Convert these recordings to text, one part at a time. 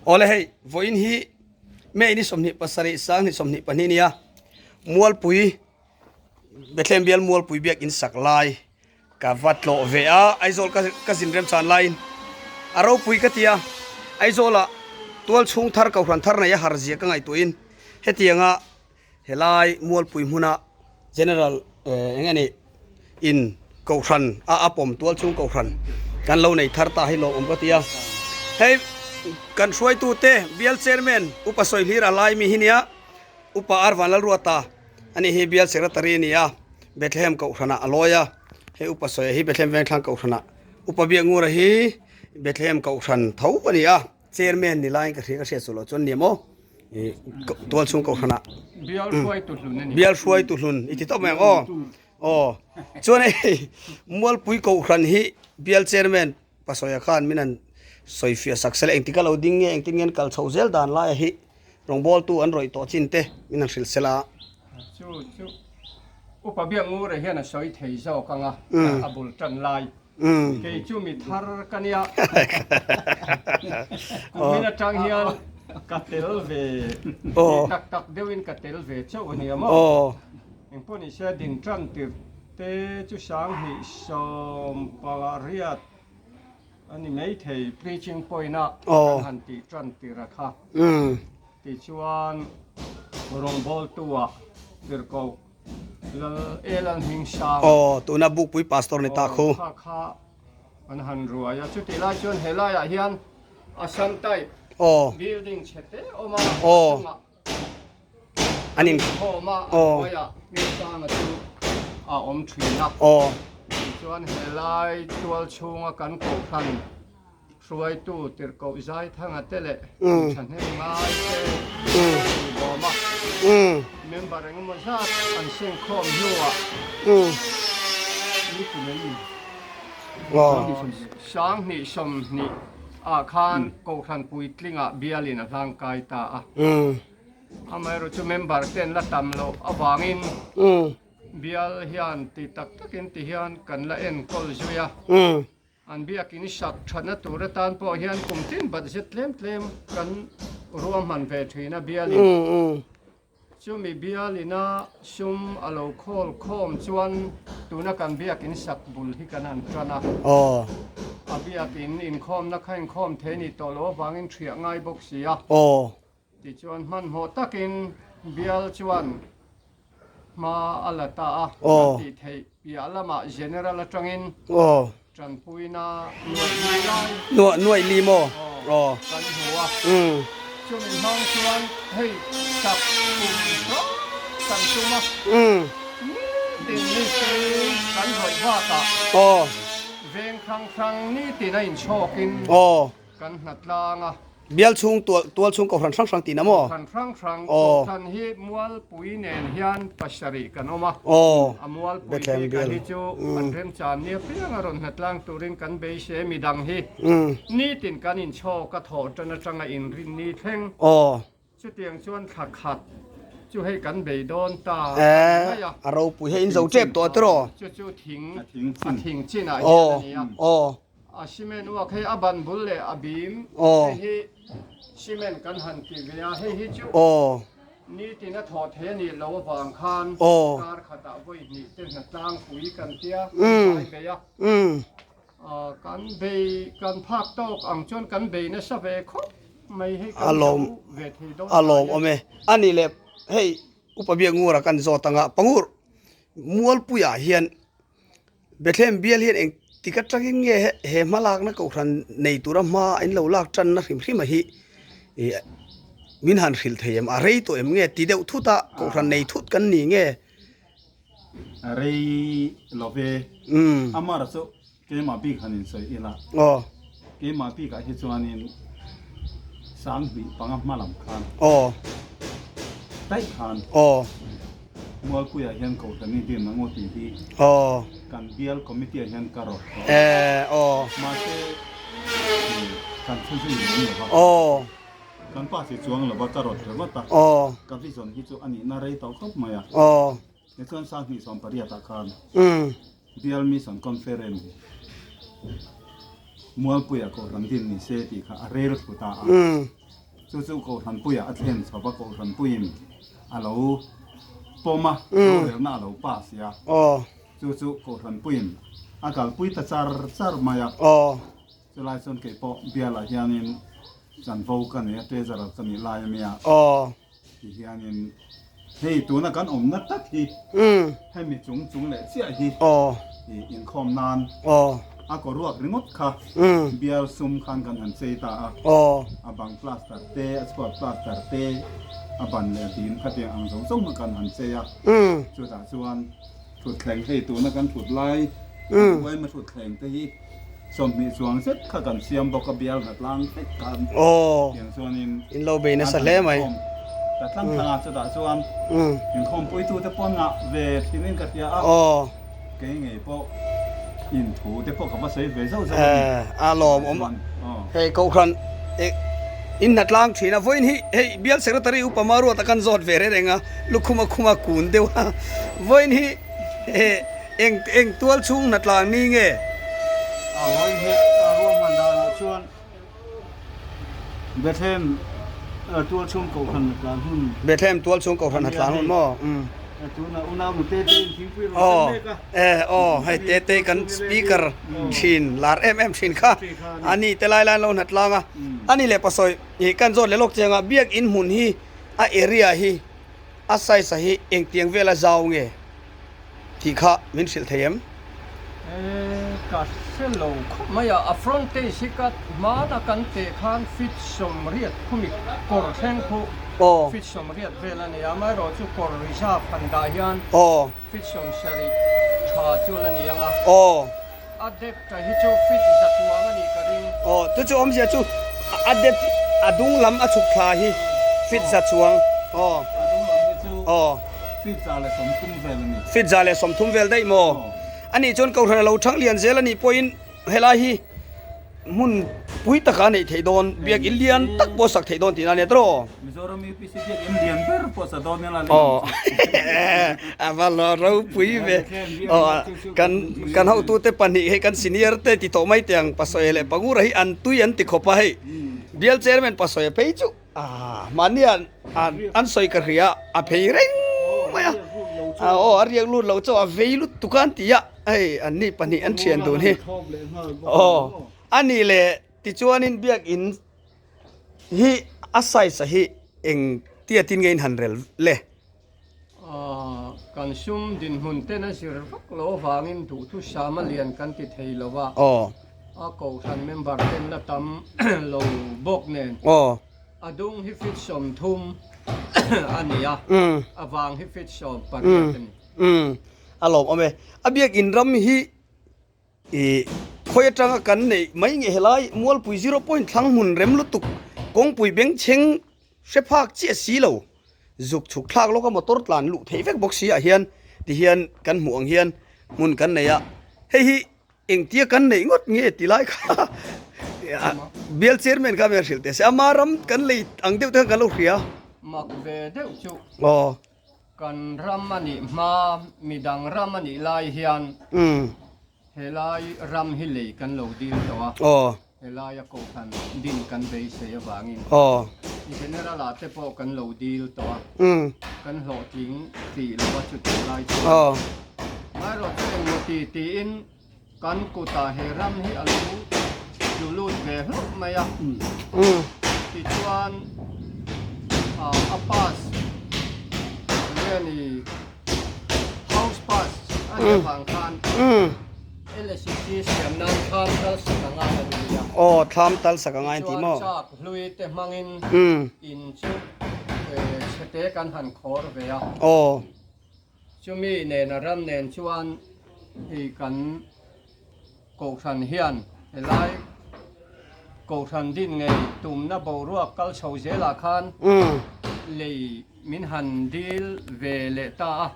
Awle hei vawiin hi May ni 27 2022 nia Mualpui Bethlehem bial Mualpui biakin sak lai ka va tlawh ve a, Aizawl ka ka zin remchan laiin a ropui ka ti a, Aizawlah tual chhung thar kohhran thar nei a har zia ka ngaihtuahin hetianga helai Mualpui hmuna General eng nge ni in kohhran a a pawm tual chhung kohhran kan lo nei thar ta hi lawmawm ka ti a, hei kan hruaitute bial chairman Upa Sawihlir a lai mi hi nia. Upa Arvan Lalruata a nih hi bial secretary a ni a, Bethlehem kohhranah a lawi a, hei Upa Sawia hi Bethlehem Vengthlang kohhranah, Upa Biakngura hi Bethlehem kohhran tho a ni a, chairman ni laiin ka hria ka hriat suh loh chuan ni maw ih tual chhung kohhranah Bial hruaitu hlun a ni. Bial hruaitu hlun i ti tawp mai ang aw aw chuan hei Mualpui kohhran hi bial chairman Pasawia khan min han sawifiah sak sela engtik a lo ding nge engtin nge an kal chho zel dan laia hi rawngbawltu an rawih tawh chin te min han hrilh sela. Chu chu Upa Biak Ngura hian a sawi thei zawk ang a, a bul tan lai. Kei chu mi thar ka nia. Kumin atang hian ka tel ve, ti tak tak deuhin ka tel ve chauh a nia maw? Engpawh ni se din tan tirh te chu 2018 a ni maithei preaching point a kan han tih tan tirh a kha. Tichuan rawngbawltu ah tirhkoh Lal Elan Hmingsang. Aw tuna Bukpui pastor ni ta khu. Kha kha an han ruai a chutih lai chuan helai ah hian Assam type building chhe te awm a a chungah An in khawm a a hnuaiah Hmingsanga chu a awm thin a tichuan helai tual chhunga kan kohhran hruaitu tirhkoh Zaithanga te leh thahnem ngai te an bawm a member engemaw zat an sengkhawm hnuah 2020 ah khan kohhran puitlingah bialin a hlangkai ta a. Amaherawh chu member ten la tam loh avangin bial hian ti tak takin ti hian kan la enkawl zui a. An biakin sak thatna tur atan pawh hian kum tin budget tlem tlem kan ruahman ve thin a bialin. Chumi bialina sum a lo khawl khawm chuan tuna kan biakin sak bul hi kan han tan a. A biakin inkhawmna kha inkhawm thei ni tawh loh avangin ṭhiah ngai bawk si a. Tichuan hmanhmawh takin bial chuan hma a la ta a, kan tih theih piah lamah General aṭangin Ṭanpuina nuaih li lai. Nuah nuaih li maw? Aw. Kan hmu a. Chumi hmang chuan hei sak kum hrang kan tum a. Nitin mistri kan rawih bakah. Aw. Veng hrang hrang nitin a inchhawkin. Aw. Kan hna tlang a. Bial chhung tual tual chhung kohhran hrang hrang tihna maw? Kohhran hrang hrang kohhran hi Mualpui nen hian pasarih kan awm a. A Mualpui bik a hi chu an remchan nia piang a rawn hna tlang turin kan beisei midang hi nitin kan inchhawk a thawh tan atanga inrinni thleng. Chutiang chuan thla khat chu hei kan bei dawn ta a ni mai a. A ropui hei in zo tep tawh tiraw? Chu chu thing a thing chinah hian a ni a. A cement uak hei a ban bul leh a bim hei hi cement kan han ti ve a, hei hi chu nitin a thawh thei a nih loh avang khan kar khatah vawi hnih te hna tlangpui kan tia kan vai bei a. Kan bei kan phak tawk ang chuan kan bei nasa ve khawp mai hei kan zo ve thei dawn a lawm awm e. A nih leh hei Upa Biakngura kan zawt anga Pangur Mualpuiah hian Bethlehem bial hian eng tik atangin nge he hmalakna kohhran nei tura hma in lo lak tanna hrim hrim a hi ih min han hrilh thei em a rei tawh em nge ti deuh thut a kohhran nei thut kan ni nge. A rei lo ve amara chu keimah bik han insawi ila keimah bikah hi chuanin 2005 hma lam khan daih khan Mualpuiah hian Kohhran i din ang aw tih hi kan bial committee ah hian ka rawt tawh a. Mahse kan thu zui lem lo va. Kan pa si chuang lo va ka rawt ringawt a. Ka vision hi chu a nihna rei tawh khawp mai a. Tichuan 2018 ah khan Bial Mission Conference Mualpuiah Kohhran din ni se tih kha a rel thu ta a. Chu chu Kohhranpuiah a thlen chho va, Kohhranpuiin a lo pawm a, rorelna a lo pass a. Chu chu Kohhranpuiin a kalpui ta char char mai a. Chulai chuan kei pawh bialah hianin chanvo ka nei a, treasurer ka nih lai a nia. Ti hianin hei tuna kan awmna tak hi hemi chung chung leh chiah hi inkhawm nan a kaw ruak ringawt kha bial sum khan kan han chei ta a, a bang plaster te, a chhuat plaster te, a ban leh a dim khatiang ang zawng zawng kha kan han chei a, chutah chuan thutthleng hei tuna kan thut lai uaima thutthleng te hi 20 chuang zet kha kan siam bawk a bial hna tlang vek khan tiang chuanin in lo bei nasa hle mai ta tlang tlang a chutah chuan inkhawmpui tu te pawn ngah ve thin in ka hria a kei ngei pawh in thu te pawh ka va sawi ve zauh zauh a ni a lawm awm hei kohhran in hna tlang thin a vawiin hi hei bial secretary upa Maruata kan zawt ve reng reng a lukhum a khum a kun deuh a vawiin hi Eng eng tual chhung hna tlang ni nge? A vawi hi a ruahman danah chuan Bethlehem tual chhung kohhran hna tlan hun. Bethlehem tual chhung kohhran hna tlan hun maw? Umm. Tuna unau nu Tete in thingpui rawn sem mek a. Aw eh aw hei Tete kan speaker thin lar em em thin kha ani te lai lai an lo hna tlang a. Ani leh pasawi ih kan zawt leh lawk chiang a biakin hmun hi a area hi a size a hi engtiang vela zau nge? Tih kha min hrilh thei em? E, ka hre lo khawp mai a, a front page hi ka hmana kan teh khan feet 80 khumi kawr thleng khu feet 80 vel a ni a, amaherawhchu kawr reserve han dah hian feet 70 tha chu la ni ang a, a depth a hi chu feet 100 chuang a nih ka ring. Aw, chu chu awmzia chu a depth a dung lam a chhuk thla hi feet 100 chuang. Aw. A dung lam hi chu feet 130 vel a ni. Feet 130 vel daih maw? Anih chuan Kohhran a lo thang lian zel anih pawhin helai hi hmun pui taka a neih theih dawn, biakin lian tak pawh a sak theih dawn tihna a nia tawh. Mizoram UPC biakin lian ber pawh sa dawn ila leh ang chu. A va lo ropui ve. Aw kan kan hotute pahnih hei kan senior te ti tawh mai teh ang Pasawi leh Pangura hi an tui an ti khawp a hei. Bial chairman Pasawi phei chu ah mahni an an sawi ka hria a phei reng mai a. Aw a riak lut lo chu a vei lut tuk a an ti a hei an ni pahnih an thian dun hi. Aw a nih leh tichuanin biakin Hi a size a hi eng tia tin nge in han rel le? Kan sum dinhmun ten a zir vak lo avangin duhthusam a lian kan ti thei lo a, a kohhran member ten la tam lo bawk nen a dung hi feet 30 a ni a, a vang hi feet 18 a ni. A lawmawm e. A biakin ram hi I khawi atanga kan neih mai nge helai Mualpui zero point thlang hmun rem lutuk kawngpui bengchheng hre phak chiah si lo zuk chhuk thlak lawka motor tlan luh theih vek bawk si ah hian ti hian kan hmuh ang hian hmun kan nei a hei hi engtia kan neih ngawt nge ti lai kha bial chairman kha hmel hrilh teh se ama ram kan lei ang deuh te khan kan lo hria. Mak ve deuh chu. Aw. Kan ram a nih hma, midang ram a nih lai hian helai ram hi lei kan lo dil tawh a, helaia kohhran din kan beisei avangin General ah te pawh kan lo dil tawh a, kan hlawhtling tih lo a chutih lai chuan amaherawhchu engmaw ti tiin Kan kutah he ram hi a lo tlu lut ve hlauh mai a, tichuan a pass nge ni house pass a nih avang khan LSC siam nan thlam tal sak a ngai a ni a. Aw thlam tal sak a ngai an ti maw? Tichuan chak hlui te hmangin in chu chhete kan han khawr ve a. Aw. Chumi nena ram nen chuan hei kan Kohhran hian helai Kohhran din ngei tumna boruak kal chho zelah khan lei min han dil ve leh ta a.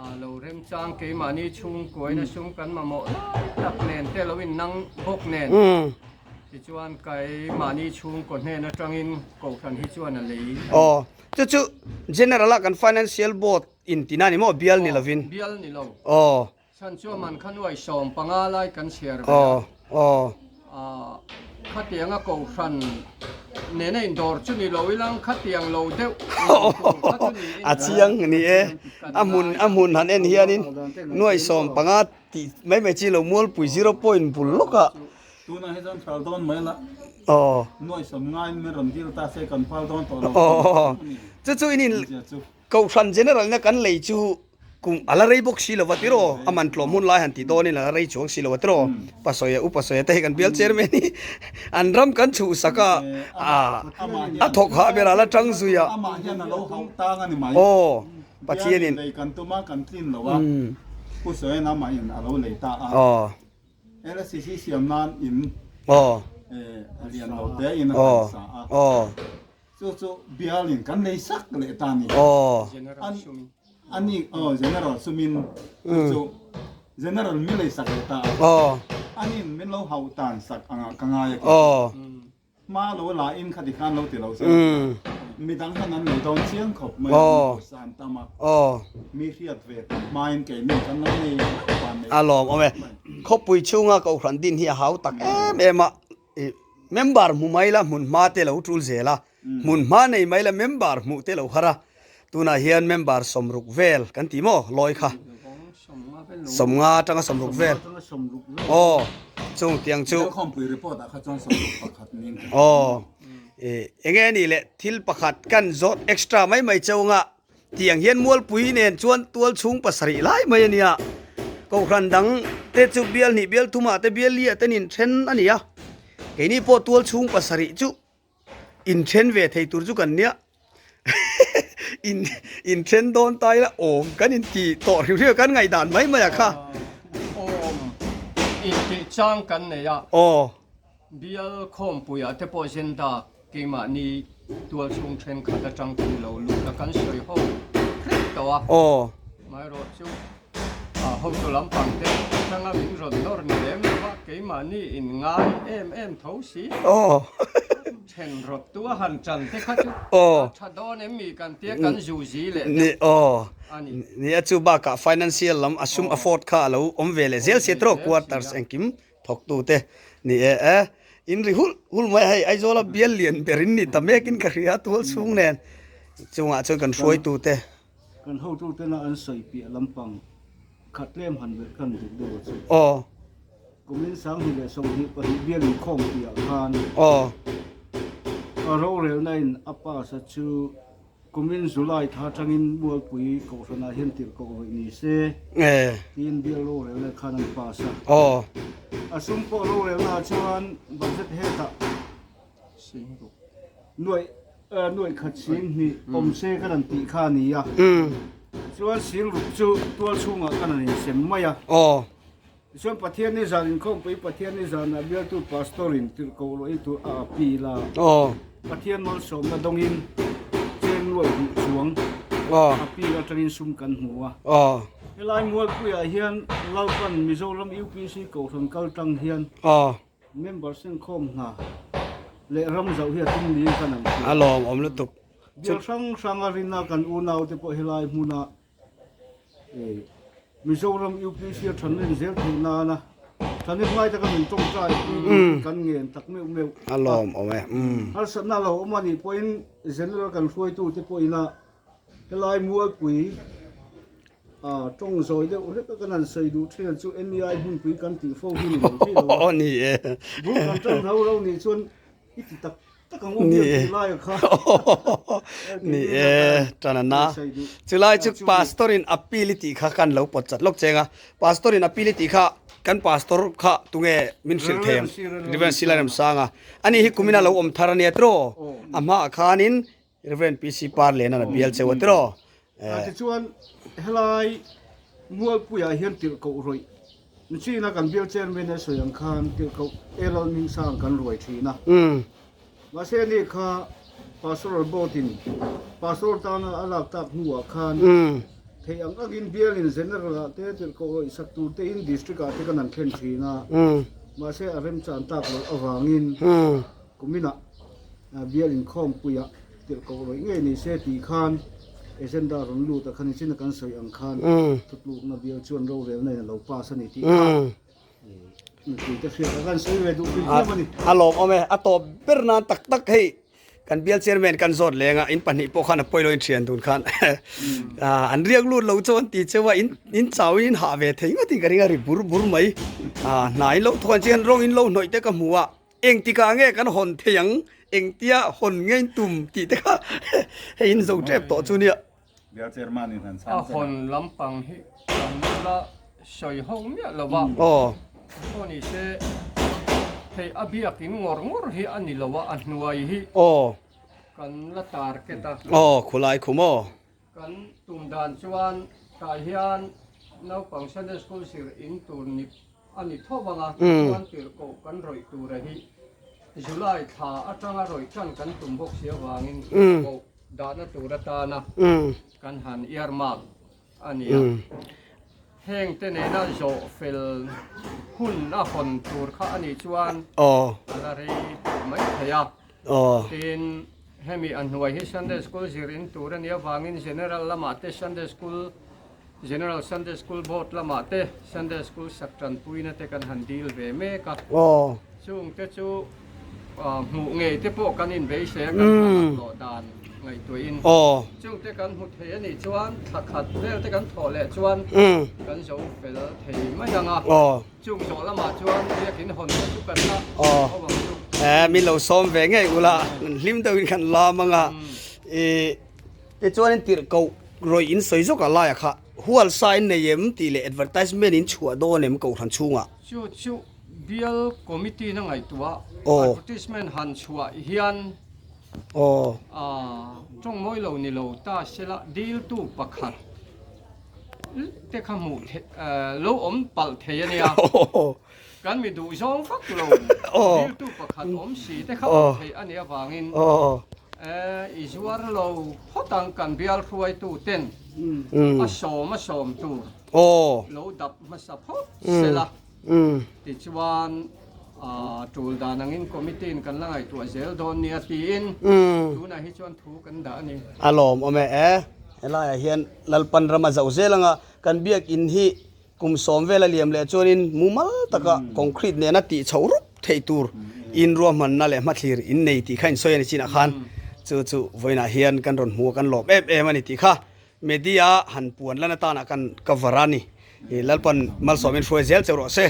A lo remchang keimahni chhungkuaina sum kan mamawh lai tak nen te lo innang bawk nen. Tichuan keimahni chhungkaw hnen atangin Kohhran hi chuan a lei a ni. Chu chu General a kan Financial Board in tina ni maw bial ni lovin. Bial ni lo. Aw. Chhan chu a man kha nuai 15 lai kan chhiar ve a. Aw. Aw. Aah. Khatianga kohhran nena indawr chu ni lo ilang khatiang lo deuh in tur kha chu niin A chiang ni e. A hmun a hmun han en hianin nuai 15 tih mai mai chi lo Mualpui zero point bul lawkah. Tunah hi chuan phal dawn mai la. Aw. Nuai sawm ngaiin min rawn dil ta se kan phal dawn tawh lo. Aw. Chu chu in in Kohhran general ina kan lei chu kum a la rei bawk si lo va tiraw? A man tlawm hun lai han ti dawnin a la rei chuang si lo va tiraw? Pasawia upa sawia te hi kan bial chairman hi an ram kan chhuhsak a, a thawk hah ber a la tang zui a. Amah hian a lo hauh tang a ni mai. Aw, Pathianin. Bialin lei kan tum a, kan tlin lo a, Pu Sawiain amahin a lo lei ta a. Aw. LSCC siam nan in Aw. a lian lo te in a kan sa a. Aw. Chu chu bialin kan nei sak leh ta ni. Aw. An ani aw general sumin chu chu general mi lei sak leh ta a. Aw. Anin min lo hauh tan sak angah ka ngai a ki. Aw. Hma lo la in khati khan lo ti lo se. Midang hian an nei dawn chiang khawp mai a. Aw. Pawisa an tam a. Aw. Mi hriat ve tam hmain keini kan lo nei van nei. A lawm awm e. Khawpui chhunga Kohhran din hi a hau tak em em a. Member hmu mai la hmun hma te lo tul zel a, hmun hma nei mai la member hmuh te lo har a, tunah hian member 60 vel kan ti maw lawi kha 50 atanga 60 vel aw chung tiang chu aw enge anih leh thil pakhat kan zawt extra mai mai chauh anga Tiang hian Mualpui nen chuan tual chhung pasarih lai mai a nia. Kohhran dang te chu bial hnih bial thumah te bial liah ten inthen a ni a. Keini pawh tual chhung pasarih chu inthen ve thei tur chu kan nia. In inthen dawn ta ila awm kan inti tawh hrim hrim a kan ngaihdan mai mai a kha. Awm intih chang kan nei a. Aw. Bial khawmpuiah te pawh Zenda keimahni tual chhung thenkhat atang kan lo lut a, kan sawi ho hrep tawh a. Aw. Amaherawh chu hotu lampang te atanga min rawn nawr ni lem lo va, keimahni in ngai em em tho si. Aw. Then rawt tu a han tan te kha chu Aw. a tha dawn em mi kan tia kan zu zi leh Ni deuh aw. a ni. Ni a chu bakah financial lam a sum afford kha a lo awm ve leh zel sia tawh quarters engkim Thawktute ni e e, in ri hulh hulh mai a hei Aizawla bial lian ber in ni ta mek in ka hria tual chhung nen chungah chuan kan hruaitute. Kan hotutena an sawi piah lampang khat tlem han belh kan duh deuh a chu. Aw. Kumin 2022 bial inkhawm piah khan. Aw. A rorelna in a pass a chu. Kumin July thla atangin Mualpui Kohhranah hian tirhkoh rawih ni se tiin bial rorelna khan an pass a. A sum pawh rorelnaah chuan budget hetah nuaih nuaih khat 2000 awm se kan han tih kha a ni a. Chuan 60,000 chu tual chhungah kan han insem mai a. Tichuan Pathian ni zan inkhawmpui Pathian ni zanah bialtu pastor in tirhkoh rawih tur a appeal a. Pathian malsawmna dawngin cheng nuaih hnih chuang appeal atangin sum kan hmu a. Helai Mualpuiah hian Lalpan Mizoram UPC Kohhran kal tang hian member senkhawm hna leh ram zauh hi a tum niin kan ang hria. A lawmawm lutuk. Bial hrang hranga rinna kan unaute pawh helai hmuna Mizoram UPC a thanlen zel theih nana thanin ngai taka min tawngtai pui kan ngen tak meuh meuh a lawm awm e. Harsatna lo awm a nih pawhin general kan hruaitu te pawhin a helai Mualpui tawng zawi deuh hlek a kan han sawi duh thin chu NEI hmunpui kan tih fo hi ni lo thei lo a. Ni e. Bul kan tan rau rau nih chuan I ti tak tak ang u biak tih lai a kha. Ni e, Tanana. Chulai chu pastor in appeal i tih kha kan lo pawt chat lawk cheng a. Pastor in appeal i tih kha kan pastor kha tunge min hrilh thei ang. Reverend Sila Remsanga. Ani hi kumina lo awm thar ania tiraw. A hmaah khanin Reverend PC Parlianan a bial cheu a tiraw. Tichuan helai Mualpuiah hian tirhkoh rawih Nichina kan bial chairman a sawi ang khan tirhkoh Elal Hmingsang kan ruai thin a. Mahse ani kha Pastoral Board in Pastor tana a lak tak hnuah khan theih ang angin bialin General ah te tirhkoh rawih sak tur te in District ah te kan han thlen thin a. Mahse a remchan tak loh avangin Kuminah bial inkhawmpuiah tirhkoh rawih ngei ni se tih khan agenda rawn lut a khan nichin a kan sawi ang khan thutlukna bial chuan rorelna in a lo pass a ni tih kha. Mipui te hriat a kan sawi ve duh pui viau a ni. A lawmawm e, a tawp ber nan tak tak hei kan bial chairman kan zawt leng a, in pahnih pawh khan a pawilo in thian dun khan an riak lut lo chu an ti cheu a, in in chau in in hah ve thei ngawt in ka ring a ri bur bur mai. Hna in lo thawh an chian rawng in lo hnawih te ka hmu a, engtikah nge kan hawn thei ang, engtia hawn nge in tum tih te kha hei in zo tep tawh chu nia. Bial chairman in han chhan A hawn lampang hi kan la sawi ho miah lo a. Aw. Pawh ni se hei a biakin ngawr ngawr hi a ni lo a, a hnuai hi Aw. kan la target a. Aw, khulai khum aw. Kan tum dan chuan tah hian naupang Sunday school zir in tur ni a ni tho vang a, chuan tirhkoh kan rawih tura hi July thla atanga rawih tan kan tum bawk si avangin tirhkoh dahna tur atana kan han earmark a ni a. Heng te nena zawh fel hun a hawn tur kha a nih chuan a la rei mai thei a. Tin, hemi a hnuai hi Sunday School zir in tur a nih avangin General lamah te Sunday School General Sunday School Board lamah te Sunday School sak tanpuina te kan han dil ve mek a. Chung te chu hmuh ngei te pawh kan inbeisei a, kan hna hlawh dan ngaihtuahin. Chung te kan hmu thei a nih chuan thla khat vel te kan thawh leh chuan kan zo fel thei mai ang a. Chung zawh lamah chuan biakin hawn te chu kan la ho ang chu. Min lo sawm ve ngei ula, hlim deuhin kan lam ang a. Tichuanin tirhkoh rawih in sawi zawk a laiah kha hual sa in nei em tih leh advertisement in chhuah dawn em kohhran chhungah. Chu chu bial committee na ngaihtuah advertisement han chhuah hian tawng mawi lo ni lo ta sela diltu pakhat te kha hmuh lo awm palh thei a nia. Kan mi duh zawng vak lo diltu pakhat awm si te kha awm theih a nih avangin i zuar lo phawt ang kan bial hruaitu ten a sawm a sawm tur lo dap hmasa phawt sela tichuan tul dan angin committee in kan la ngaihtuah zel dawn nia tiin tunah hi chuan thu kan dah a ni. A lawmawm e, helaiah hian Lalpan ram a zauh zel anga kan biakin hi Kum sawm vel a liam leh chuanin mumal taka concrete nena tih chhoh rup theih tur in ruahmanna leh hmathlir in nei tih kha in sawi a ni chinah khan chu chu vawiinah hian kan rawn hmu a kan lawm em em a ni tih kha media han puan lan atana kan cover a ni. Lalpan malsawmin hruai zel cheu rawh se.